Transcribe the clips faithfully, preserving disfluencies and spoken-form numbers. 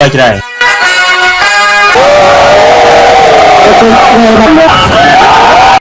Ơi Adai.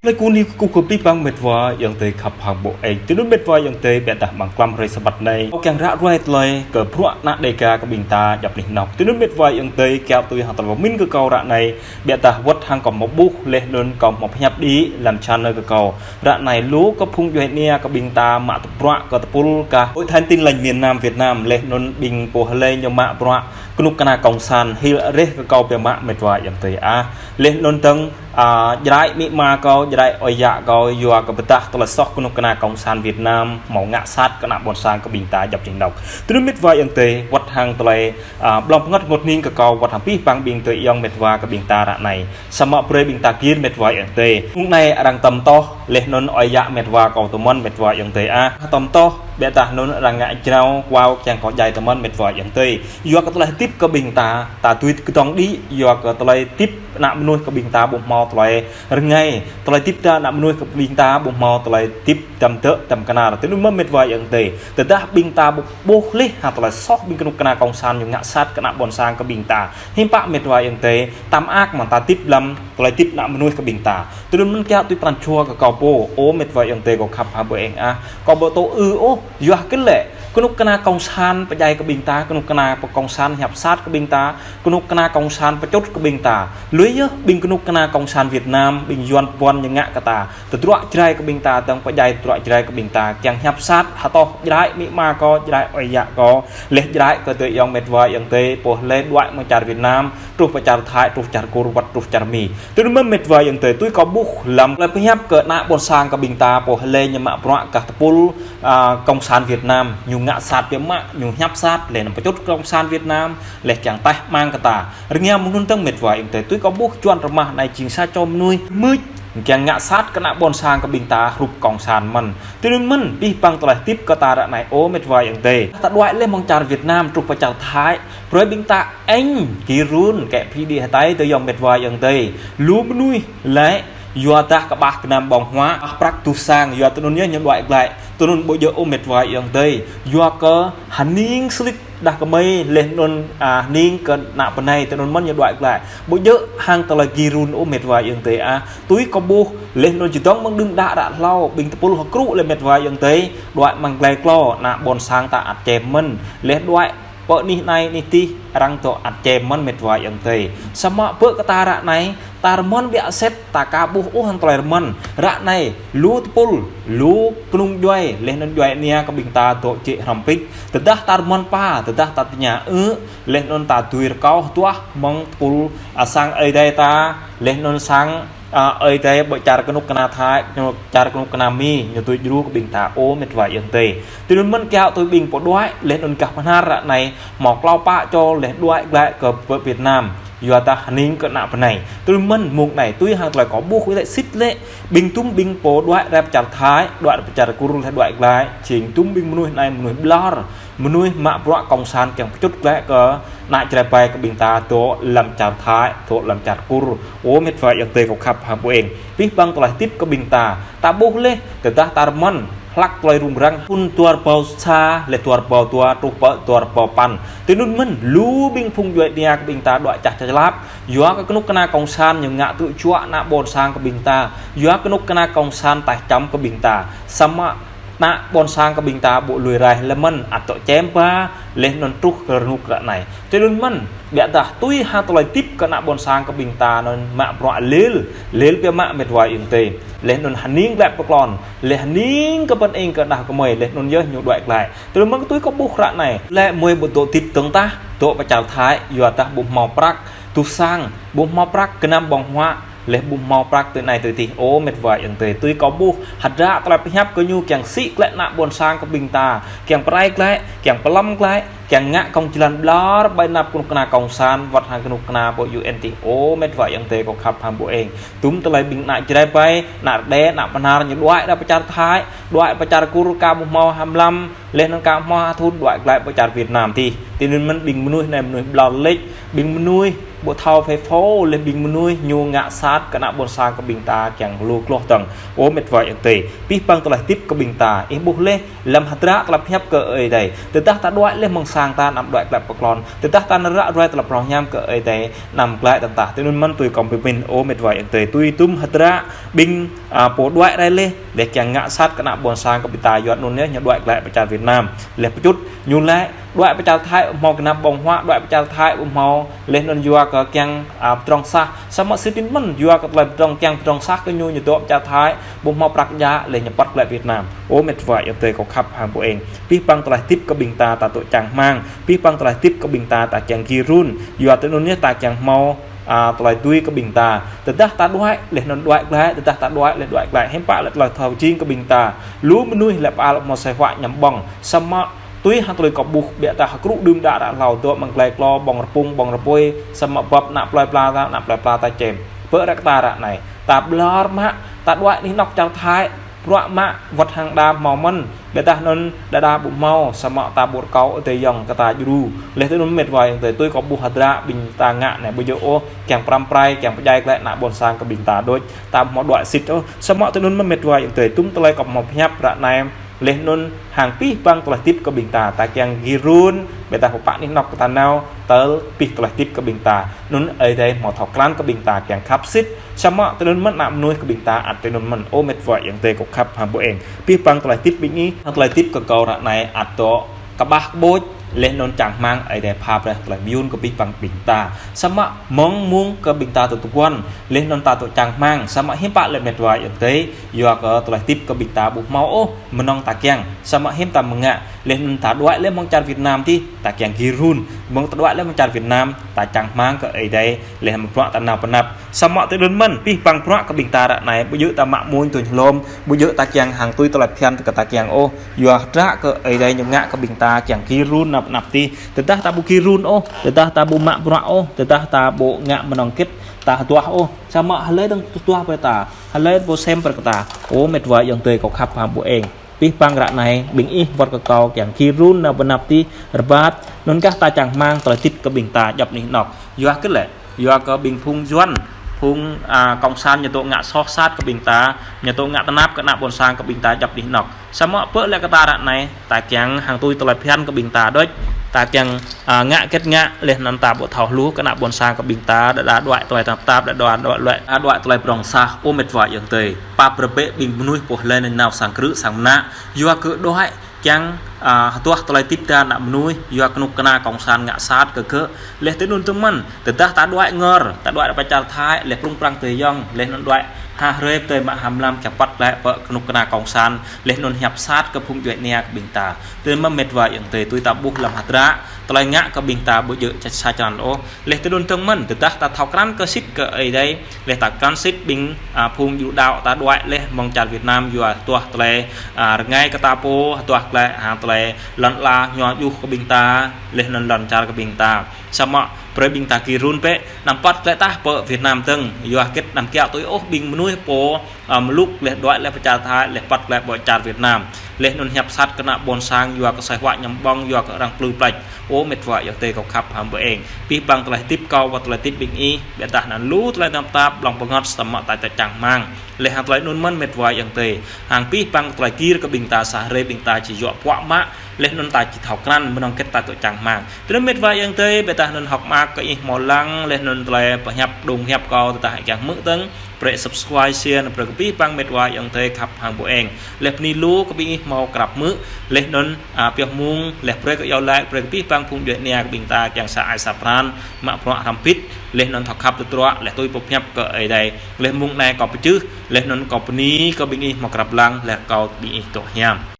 Tơlơi kơ anai kơkuh kơ abih bang met wa ayŏng adơi khăp hăng ƀô̆ eng. Tui anŭn met wa ayŏng adơi, biă dah amăng tlam hrơi Sabat anai, kâo kiăng ră ruai tơlơi kơ bruă ană Dêga kơ ƀing ta djŏp anih anŏk. Tui anŭn met wa ayŏng adơi, kiaŏ tui hăng tơlơi pơmĭn kơ kâo ră anai, biă dah wơ̆t hăng kâo mă ƀuh laih anŭn kâo mă pơhiăp đĭ lăm channel kơ kâo. Ră anai lu kơ phung djuai ania kơ ƀing ta mă tơlơi bruă kơ tơpul kah Hội Thánh Tin Lành miền Nam Việt Nam, laih anŭn ƀing pô hlơi ñu mă bruă kơnuk kơna cộng sản hil reh kơ kâo biă mă met wa ayŏng adơi ah. Laih anŭn dơ̆ng, a, Jrai amĭ ama kâo, Jrai ơi yă kâo, yua kơ pơdah tơlơi soh kơnuk kơna cộng sản Việt Nam hmâo ngă sat kơ ană ƀôn sang kơ ƀing ta djŏp anih anŏk. Tui anŭn met wa ayŏng adơi, wơ̆t hăng tơlơi, a, blŏng pơngăt rơngot hning kơ kâo, wơ̆t hăng abih bang ƀing adơi ayŏng met wa kơ ƀing ta ră anai. Samơ̆ brơi ƀing ta gir met wa ayŏng adơi. Mơ̆ng anai arăng tơm tŏh, laih anŭn ơi yă met wa kâo tơmơ̆n met wa ayŏng adơi ah. Tơm tŏh, biă dah anŭn arăng ngă jrao, kual kiăng kơ djai tơmơ̆n met wa ayŏng adơi. Yua kơ tơlơi hơdip kơ ƀing ta, ta tui kơdŏng đĭ, yua kơ tơlơi hơdip ană mơnuih kơ ƀing ta ƀu hmâo tơlơi rơngai. Tơlơi hơdip ta ană mơnuih kơ ƀing ta ƀu hmâo tơlơi hơdip tăm tơ̆ tăm kơnar. Tui anŭn mơ̆n met wa ayŏng adơi. Tơdah ƀing ta ƀu ƀuh laih hăng tơlơi soh ƀing kơnuk kơna cộng sản ñu ngă sat kơ ană ƀôn sang kơ ƀing ta. Hiư̆m pă met wa ayŏng adơi, tăm ak mơ̆n ta hơdip lăm tơlơi hơdip ană mơnuih kơ ƀing ta. Tui anŭn mơ̆n kiaŏ tui pran jua kơ kâo pô, ơ met wa ayŏng adơi kâo khăp hăng ƀô̆ eng ah. Kâo ƀu tŭ ư ôh, yua kơ lĕ kơnuk kơna cộng sản pơdjai kơ ƀing ta, kơnuk kơna cộng sản hiăp sat kơ ƀing ta, kơnuk kơna cộng sản pơčŭt kơ ƀing ta. Lui yơh ƀing kơnuk kơna cộng sản Việt Nam, ƀing Yuan ƀôn ñu ngă kơ ta. Tơdruă Jrai kơ ƀing ta, dơ̆ng pơdjai tơdruă Jrai kơ ƀing ta, kiăng hiăp sat, hơtŏh Jrai amĭ ama kâo, Jrai ơi yă kâo, laih Jrai kơ adơi ayŏng met wa ayŏng adơi, pô hlơi đuaĭ mơ̆ng čar Việt Nam, truh pơ čar Thái, truh čar Kur, wơ̆t truh čar Mi. Tui anŭn mơ̆n met wa ayŏng adơi, tui kâo ƀuh lăm tơlơi pơhiăp kơ ană ƀôn sang kơ ƀing ta, pô hlơi ñu mă bruă kah tơpul, a, cộng sản Việt Nam, ñu ngă sat biă mă, ñu hiăp sat, laih anŭn pơčŭt cộng sản Việt Nam, laih kiăng taih amăng kơ ta. Rơngiao mơ̆ng anŭn dơ̆ng met wa ayŏng adơi, tui kâo ƀuh čuăn rơmah anai jing sa čô mơnuih mưč, kiăng ngă sat kơ ană ƀôn sang kơ ƀing ta hrup cộng sản mơ̆n. Tui anŭn mơ̆n, abih bang tơlơi hơdip kơ ta ră anai, ơ met wa ayŏng adơi. Ta đuaĭ laih mơ̆ng čar Việt Nam, truh pơ čar Thái, brơi ƀing ta eng, gir run, kĕ phi đĭ hơtai adơi ayŏng met wa ayŏng adơi. Lu mơnuih lĕ, yua dah kơƀah gơnam ƀơ̆ng huă, ah prăk tuh sang, yua tui anŭn yơh ñu đuaĭ glaĭ. Tui anŭn ƀu djơ̆ ôh met wa ayŏng adơi. Yua kơ hơning slit đah kơmơi, laih anŭn, a, hơning kơ ană bơnai, tui anŭn mơ̆n ñu đuaĭ glaĭ. Ƀu djơ̆ hăng tơlơi gir run ôh met wa ayŏng adơi ah. Tui kâo ƀuh, laih anŭn čơdơ̆ng mơ̆ng đưm đă ră hlâo, ƀing tơpul hơkrŭ lĕ met wa ayŏng adơi, đuaĭ amăng glai klô, ană ƀôn sang ta ăt čem mơ̆n, laih đuaĭ pơ anih anai anih adih, arăng dŏ ăt čem mơ̆n met wa ayŏng adơi. Samơ̆ ƀơi kơ ta ră anai, ta rơmơ̆n biă sĭt, ta ka ƀuh ôh hăng tơlơi rơmơ̆n. Ră anai, lu tơpul, lu kơnung djuai, laih anŭn djuai ania kơ ƀing ta dŏ jĕ hrŏm pĭt. Tơdah ta rơmơ̆n pă, tơdah ta tơña ư, laih anŭn ta dưi rơkâo hơduah mơ̆ng tơpul, a, sang Ơi Adai ta, laih anŭn sang, a, Ơi Adai ƀơi čar kơnuk kơna Thái, kơnuk, čar kơnuk kơna Mi, ñu tui djru kơ ƀing ta, ơ met wa ayŏng adơi. Tui anŭn mơ̆n kiaŏ tui ƀing pô đuaĭ, laih anŭn gah Bahnar ră anai, hmâo klâo pă čô laih đuaĭ glaĭ kơ pơ Việt Nam. Yua dah hơning kơ ană bơnai. Tui anŭn mơ̆n mơ̆ng anai, tui hăng tơlơi kâo ƀuh wơ̆t lĕ sĭt lĕ, ƀing tum ƀing pô đuaĭ rai pơ čar Thái, đuaĭ rai pơ čar Kur laih đuaĭ glaĭ, jing tum ƀing mơnuih anai mơnuih ƀlŏr. Mơnuih mă bruă cộng sản kiăng pơčŭt glaĭ kơ ană Jrai ƀai kơ ƀing ta dŏ lăm čar Thái, dŏ lăm čar Kur. Ơ met wa ayŏng adơi kâo khăp hăng ƀô̆ eng. Abih bang tơlơi hơdip kơ ƀing ta. Ta ƀuh laih, tơdah ta rơmơ̆n, hlăk tơlơi rŭng răng, thŭn dua rơbâo sa, laih dua rơbâo dua, truh pơ dua rơbâo păn. Tui anŭn mơ̆n, lu ƀing phung djuai ania kơ ƀing ta đuaĭ čah čơlap. Yua kơ kơnuk kơna cộng sản ñu ngă tŭ juă ană ƀôn sang kơ ƀing ta. Yua kơnuk kơna cộng sản taih čăm kơ ƀing ta. Samơ̆ ană ƀôn sang kơ ƀing ta ƀu lui raih lĕ mơ̆n, ăt dŏ čem ba, laih anŭn truh kơ rơnŭk ră anai. Tui anŭn mơ̆n, biă dah tui hăng tơlơi hơdip kơ ană ƀôn sang kơ ƀing ta anŭn mă bruă lil, lil biă mă met wa ayŏng adơi. Laih anŭn hơning glaĭ pơklon, laih hơning kơ bơ̆n eng kơ đah kơmơi, laih anŭn yơh ñu đuaĭ glaĭ. Tui anŭn mơ̆n tui kâo ƀuh ră anai. Lĕ mơi ƀu dŏ hơdip dơ̆ng tah, dŏ pơ čar Thái, yua dah ƀu hmâo prăk, tuh sang, ƀu hmâo prăk, gơnam ƀơ̆ng huă, laih ƀu hmâo prăk tui anai tui adih, ơ met wa ayŏng adơi. Tui kâo ƀuh, hơdră tơlơi pơhiăp kơ ñu kiăng sĭ glaĭ ană ƀôn sang kơ ƀing ta, kiăng pơrai glaĭ, kiăng pơlăm glaĭ, kiăng ngă kông jơlan ƀlŏr ƀơi anăp kơnuk kơna cộng sản, wơ̆t hăng kơnuk kơna pơ U N adih, ơ met wa ayŏng adơi kâo khăp hăng ƀô̆ eng. Tum tơlơi ƀing ană Jrai ƀai, ană Rơđê, ană Bahnar ñu đuaĭ rai pơ čar Thái, đuaĭ pơ čar Kur ka ƀu hmâo hăm lăm, laih anŭn ka hmâo ha thŭn đuaĭ glaĭ pơ čar Việt Nam adih. Tui anŭn mơ̆n ƀing mơnuih anai mơnuih ƀlŏr lĕč, ƀing mơnuih ƀu thâo phê phô, laih ƀing mơnuih ñu ngă sat kơ ană ƀôn sang kơ ƀing ta kiăng lu kloh dơ̆ng. Ơ met wa ayŏng adơi, abih bang tơlơi hơdip kơ ƀing ta, ih ƀuh laih, lăm hơdră tơlơi pơhiăp kơ Ơi Adai. Tơdah ta đuaĭ laih mơ̆ng tang ta anăm đuaĭ glaĭ pơklŏn. Tơdah ta nao ră ruai tơlơi pơhiăp kơ Ơi Adai anăm glaĭ tơdah. Tui anŭn mơ̆n tui kâo pơmĭn ơ mĕt wa ayŏng adơi. Tui tum hơdră ƀing, a, pô đuaĭ rai laih. Laih kiăng ngă sat kơ ană ƀôn sang kơ ƀing ta yua anŭn yơh ñu đuaĭ glaĭ pơ čar Việt Nam. Laih pơčut ñu laĭ đuaĭ pơ čar Thái ƀu hmâo gơnam ƀơ̆ng huă, đuaĭ pơ čar Thái ƀu hmâo laih anŭn yua kơ kiăng, a, pơdrŏng sah. Samơ̆ sĭt nik mơ̆n yua kơ tơlơi pơdrŏng kiăng pơdrŏng sah kơ ñu ñu dŏ pơ čar Thái ƀu hmâo prăk ja laih ñu păt glaĭ Việt Nam. Ơ mĕt wa ayŏng adơi kâo khăp hăng ƀu eng. Pih păng tơlơi tip kơ ƀing ta ta tŏ čang hmang. Pih păng tơlơi tip kơ ƀing ta ta kiăng gir run. Yua tui anŭn yơh ta kiăng hmâo, a, tơlơi tui kơ ƀing ta. Tơdah ta đuaĭ laih anŭn đuaĭ glaĭ, tơdah ta đuaĭ laih đuaĭ glaĭ. Hiư̆m pă lĕ tơlơi thâo jing kơ ƀing ta. Lu mơnuih lĕ pơal hmâo asơi huă ñăm ƀơ̆ng. Samơ̆ tui hăng tơlơi kâo ƀuh biă ta hơkrŭ đưm đă ră hlâo dŏ mơ̆ng glai klô ƀơ̆ng rơpŭng ƀơ̆ng rơpui. Samơ̆ bưp ană plơi pla ta, ană plơi pla ta čem. Pơ ră kơ ta ră anai. Ta ƀlŏr mă, ta đuaĭ anih anŏ čar Thái. Bruă mă wơ̆t hăng đa hmâo mơ̆n, ƀiădah anŭn đa đa ƀu hmâo, samơ̆ ta ƀu rơkâo adơi ayŏng kơ ta djru. Laih tui anŭn mĕt wa ayŏng adơi tui kâo ƀuh hơdră ƀing ta ngă anai ƀu djơ̆ ôh, kiăng pơrăm pơrai, kiăng pơdjai glaĭ ană ƀôn sang kơ ƀing ta đôč, ta ƀu hmâo đuaĭ sĭt ôh. Samơ̆ tui anŭn mơ̆n mĕt wa ayŏng adơi tŭm tơlơi kâo hmâo pơhiăp ră anai, laih anŭn hăng pih păng tơlơi tip kơ ƀing ta, ta kiăng gir run, ƀiădah pơpă anih anŏ kơ ta nao, tơl pih tơlơi tip kơ ƀing ta. Anŭn Ơi Adai hmâo thâo krăn kơ ƀing ta kiăng khăp sĭt, Samơ̆ tui anŭn mơ̆n ană mơnuih kơ ƀing ta ăt tui anŭn mơ̆n ơ mĕt wa ayŏng adơi kâo khăp hăng ƀu eng. Pih păng tơlơi tip ƀing ih, hăng tơlơi tip kơ kâo ră anai ăt dŏ kơƀah kơƀôč, laih anŭn čang hmang Ơi Adai pha brơi tơlơi mơyun kơ pih păng ƀing ta. Samơ̆ mơ̆ng mơ̆ng kơ ƀing ta tŏ tơguan, laih anŭn ta tŏ čang hmang, samơ̆ hiư̆m pă lĕ mĕt wa ayŏng adơi, yua kơ tơlơi tip kơ ƀing ta ƀu hmâo ôh, mơnơ̆ng ta kiăng, samơ̆ hiư̆m ta mơ̆ng ngă, laih anŭn ta đuaĭ laih mơ̆ng čar Việt Nam tih, ta kiăng gir run, mơ̆ng ta đuaĭ laih mơ̆ng čar Việt Nam, ta čang hmang kơ Ơi Adai, laih mơ̆ng bruă ta nao pơ anăp. Samơ̆ tui anŭn mơ̆n, pih păng bruă kơ ƀing ta ră anai, ƀu djơ̆ ta mă mơ̆ng tui hlom, ƀu djơ̆ ta kiăng hăng tui tơlơi phiăn kơ ta kiăng ôh, yua hơdră kơ Ơi Adai ñu ngă kơ ƀing ta kiăng gir run nao pơ anăp tih, tơdah ta ƀu gir run ôh, tơdah ta ƀu mă bruă ôh, tơdah ta ƀu ngă mơnơ̆ng kĭt, ta hơduah ôh, samơ̆ hlơi dơ̆ng hơduah brơi ta, hlơi pô sem brơi kơ ta, ơ mĕt wa ayŏng adơi kâo khăp hăng ƀu eng. Pih păng ră anai, ƀing ih wơ̆t kơ kâo kiăng gir run nao pơ anăp tih rơbat, anŭn kah ta čang hmang tơlơi tip kơ ƀing ta djŏp anih anŏ. Yua kơ lĕ, yua kơ ƀing phung Yuan, phung, a, kông san ñu tŏ ngă soh sat kơ ƀing ta, ñu tŏ ngă tơnap kơ ană ƀôn sang kơ ƀing ta djŏp anih anŏ. Samơ̆ pơ lĕ kơ ta ră anai, ta kiăng hăng tui tơlơi phiăn kơ ƀing ta đôč, ta kiăng, a, ngă kĭt ngă, laih anŭn ta ƀu thâo hluh kơ ană ƀôn sang kơ ƀing ta, đa đa đuaĭ tơlơi tơnap tap, đa đa đuaĭ, đuaĭ, a, đuaĭ tơlơi pơdrŏng sah, ơ mĕt wa ayŏng adơi. Pap rơbĕ ƀing mơnuih pô hlơi anai nao sang krư̆ sang mơnă, yua kơ đuaĭ, kiăng, a, hơduah tơlơi tip ta ană mơnuih, yua kơnuk kơna kông san ngă sat kơ gơ̆, laih tui anŭn dơ̆ng mơ̆n, tơdah ta đuaĭ ngor, ta đuaĭ pơ čar Thái, laih prŭng prăng adơi ayŏng, laih anŭn đuaĭ ha hrơi tơi mă ha mlam kiăng păt glaĭ pơ kơnuk kơna kông san, laih anŭn hiăp sat kơ phung djuai ania kơ ƀing ta. Tui anŭn mơ̆n mĕt wa ayŏng adơi tui ta ƀuh lăm hơdră, tơlơi ngă kơ ƀing ta ƀu djơ̆ čăt sa črăn ôh. Laih tui anŭn dơ̆ng mơ̆n, tơdah ta thâo krăn kơ sĭt kơ Ơi Adai, laih ta krăn sĭt ƀing, a, phung djru đaŏ ta đuaĭ laih mơ̆ng čar Việt Nam yua hơduah tơlơi, a, rơngai kơ ta pô, hơduah tơlơi, a, tơlơi lŏn ala ñu djuh kơ ƀing ta, laih anŭn lŏn čar kơ ƀing ta. Samơ̆ brơi ƀing ta gir run bĕ, anăm păt glaĭ tah pơ Việt Nam dơ̆ng, yua kơ anăm kiaŏ tui ôh ƀing mơnuih pô, a, mlŭk laih đuaĭ laih pơ čar Thái, laih păt glaĭ pơ čar Việt Nam. Laih anŭn hiăp sat kơ ană ƀôn sang, yua kơ asơi huă ñăm ƀơ̆ng, yua kơ arăng plư pleč. Ơ mĕt wa ayŏng adơi kâo khăp hăng ƀu eng. Pih păng tơlơi tip kâo wơ̆t tơlơi tip ƀing ih, ƀiădah anŭn lu tơlơi tơnap tap, ƀlŏng pơngăt samơ̆ ta čang hmang. Laih hăng tơlơi anŭn mơ̆n mĕt wa ayŏng adơi. Hăng pih păng tơlơi gir kơ ƀing ta sa hrơi ƀing ta či djơ̆ puă mă, laih anŭn ta či thâo krăn mơnơ̆ng kĭt ta tŏ čang hmang. Tui anŭn mĕt wa ayŏng adơi, ƀiădah anŭn hơ̆k mơak kơ ih hmâo lăng, laih anŭn tơlơi pơhiăp đung hiăp kâo tơdah kiăng hmư̆ dơ̆ng, brơi subscribe, share, brơi kơ pih păng mĕt wa ayŏng adơi khăp hăng ƀu eng. Laih bơni lu kơ ƀing ih hmâo krăp hmư̆, laih anŭn, a, pioh mơ̆ng, laih brơi kơ iâu laih, brơi kơ pih păng phung djuai ania kơ ƀing ta kiăng sa ai sa pran, mă bruă hrăm bit, laih anŭn thâo khăp tơdruă, laih tui pơhiăp kơ Ơi Adai. Laih mơ̆ng anai kâo pơčeh, laih anŭn kâo bơni kơ ƀing ih hmâo krăp lăng, laih kâo ƀing ih tŏ hiam.